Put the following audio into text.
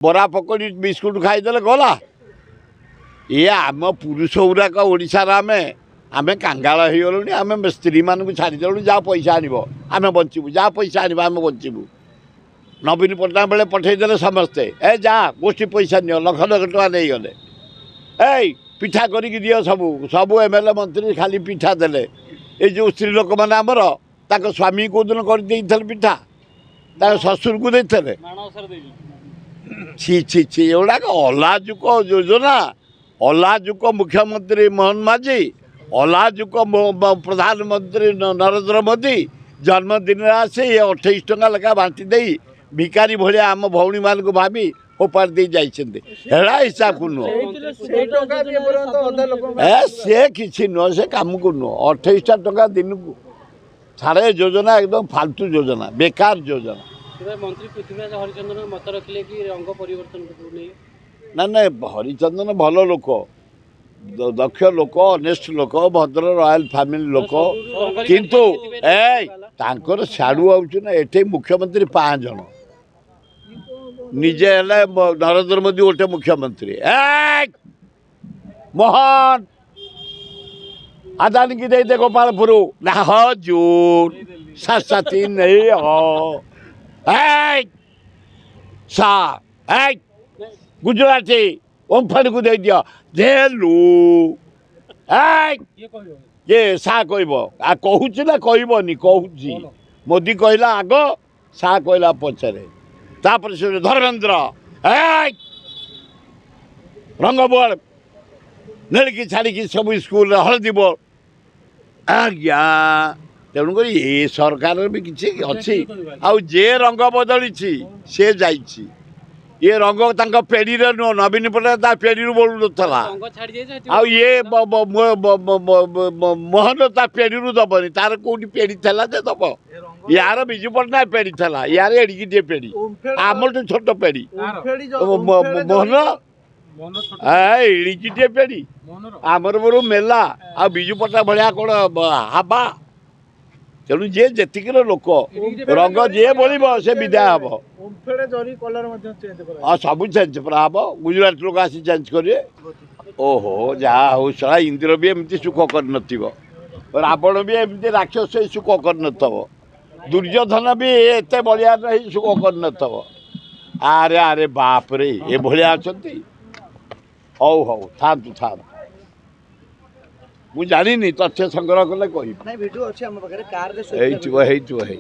ବରା ପକୋଡ଼ି ବିସ୍କୁଟ ଖାଇଦେଲେ ଗଲା। ଇଏ ଆମ ପୁରୁଷ ଗୁଡ଼ାକ ଓଡ଼ିଶାର ଆମେ ଆମେ କାଙ୍ଗାଳ ହେଇଗଲୁଣି। ଆମେ ସ୍ତ୍ରୀମାନଙ୍କୁ ଛାଡ଼ିଦେଲୁଣି, ଯାହା ପଇସା ଆଣିବ ଆମେ ବଞ୍ଚିବୁ, ଯାହା ପଇସା ଆଣିବ ଆମେ ବଞ୍ଚିବୁ। ନବୀନ ପଟ୍ଟନାୟକ ବେଳେ ପଠେଇଦେଲେ ସମସ୍ତେ, ଏ ଯା ଗୋଷ୍ଠୀ ପଇସା ନିଅ, ଲକ୍ଷ ଲକ୍ଷ ଟଙ୍କା ନେଇଗଲେ। ଏଇ ପିଠା କରିକି ଦିଅ ସବୁ, ସବୁ ଏମଏଲଏ ମନ୍ତ୍ରୀ ଖାଲି ପିଠା ଦେଲେ। ଏଇ ଯେଉଁ ସ୍ତ୍ରୀ ଲୋକମାନେ ଆମର, ତାଙ୍କ ସ୍ୱାମୀ କେଉଁଦିନ କରିଦେଇଥିଲେ ପିଠା, ତାଙ୍କ ଶ୍ୱଶୁରକୁ ଦେଇଥିଲେ। ଛି ଛି ଛି, ଏଗୁଡ଼ାକ ଅଲାଜୁକ ଯୋଜନା। ଅଲାଜୁକ ମୁଖ୍ୟମନ୍ତ୍ରୀ ମୋହନ ମାଝୀ, ଅଲାଜୁକ ପ୍ରଧାନମନ୍ତ୍ରୀ ନରେନ୍ଦ୍ର ମୋଦି ଜନ୍ମଦିନରେ ଆସି ଏ 28 ଟଙ୍କା ଲେଖା ବାଣ୍ଟି ଦେଇ ଭିକାରୀ ଭଳିଆ ଆମ ଭଉଣୀମାନଙ୍କୁ ଭାବି ଫୋପାଡ଼ି ଦେଇ ଯାଇଛନ୍ତି। ହେଳା ହିସାବକୁ ନୁହଁ ଏ, ସେ କିଛି ନୁହଁ, ସେ କାମକୁ ନୁହଁ। 28ଟା ଟଙ୍କା ଦିନକୁ ଛାଡ଼େ ଯୋଜନା, ଏକଦମ ଫାଲତୁ ଯୋଜନା, ବେକାର ଯୋଜନା। ମନ୍ତ୍ରୀ ପୃଥ୍ୱୀରାଜ ହରିଚନ୍ଦନ ମତ ରଖିଲେ କି ରଙ୍ଗ ପରିବର୍ତ୍ତନକୁ ନେଇ? ନା ନାଇଁ, ହରିଚନ୍ଦନ ଭଲ ଲୋକ, ଦକ୍ଷ ଲୋକ, ଅନେଷ୍ଟ ଲୋକ, ଭଦ୍ର ରୟାଲ ଫ୍ୟାମିଲି ଲୋକ। କିନ୍ତୁ ଏ ତାଙ୍କର ସିଆଡ଼ୁ ଆଉଛି ନା। ଏଠି ମୁଖ୍ୟମନ୍ତ୍ରୀ 5 ଜଣ, ନିଜେ ହେଲେ ନରେନ୍ଦ୍ର ମୋଦି ଗୋଟେ ମୁଖ୍ୟମନ୍ତ୍ରୀ। ଏ ମୋହନ ଆଦାନୀକି ଦେଇଦେ ଗୋପାଳପୁର ନା ହଜୁର ସାଥି ନେଇ ସା ଏ ଗୁଜୁରାଟୀ ଓମ୍ଫାଡ଼କୁ ଦେଇଦିଅ ଦେଲୁ। ଏ ସା କହିବ ଆଉ କହୁଛି ନା କହିବନି? କହୁଛି। ମୋଦି କହିଲା ଆଗ, ସା କହିଲା ପଛରେ। ତାପରେ ସେ ଧର୍ମେନ୍ଦ୍ର, ଏ ରଙ୍ଗ ବୋର୍ଡ଼ ନେଳିକି ଛାଡ଼ିକି ସବୁ ସ୍କୁଲରେ ହଳଦୀ ବୋର୍ଡ଼ ଆଜ୍ଞା। ତେଣୁକରି ଏ ସରକାରର ବି କିଛି ଅଛି। ଆଉ ଯିଏ ରଙ୍ଗ ବଦଳିଛି ସେ ଯାଇଛି। ଇଏ ରଙ୍ଗ ତାଙ୍କ ପେଡ଼ିରେ ନୁହଁ, ନବୀନ ପଟ୍ଟନାୟକ ତା ପେଡ଼ିରୁ ବଳୁନଥିଲା, ଆଉ ଇଏ ମୋହନ ତା ପେଡ଼ିରୁ ଦବନି। ତାର କୋଉଠି ପେଡ଼ି ଥିଲା ଯେ ଦବ? ୟାର ବିଜୁ ପଟ୍ଟନାୟକ ପେଡ଼ି ଥିଲା, ୟାର ଏଡ଼ିକି ଟିକେ ପେଡ଼ି, ଆମଠୁ ଛୋଟ ପେଡ଼ି ମୋହନ, ଏଡ଼ିକି ଟିକେ ପେଡ଼ି ଆମର ବରୁ ମେଲା। ଆଉ ବିଜୁ ପଟ୍ଟନାୟକ ଭଳିଆ କ'ଣ ହାବା? ତେଣୁ ଯିଏ ଯେତିକିର ଲୋକ, ରଙ୍ଗ ଯିଏ ବୋଳିବ ସେ ବିଦାୟ ହବ। ହଁ, ସବୁ ଚେଞ୍ଜ ପୁରା ହବ। ଗୁଜୁରାଟ ଲୋକ ଆସି ଚେଞ୍ଜ କରିବେ। ଓହୋ, ଯାହା ହଉ, ଶଳା ଇନ୍ଦ୍ର ବି ଏମିତି ସୁଖ କରିନଥିବ, ରାବଣ ବି ଏମିତି ରାକ୍ଷସ ହେଇ ସୁଖ କରିନଥିବ, ଦୁର୍ଯ୍ୟୋଧନ ବି ଏତେ ବଳିଆ ହେଇ ସୁଖ କରିନଥିବ। ଆରେ ଆରେ ବାପରେ, ଏଭଳିଆ ଅଛନ୍ତି। ହଉ ହଉ, ଥାନ୍ତୁ ଥାନ୍ତୁ। ମୁଁ ଜାଣିନି, ତଥ୍ୟ ସଂଗ୍ରହ କଲେ କହିବି। ହେଇଥିବ ହେଇଥିବ, ହେଇ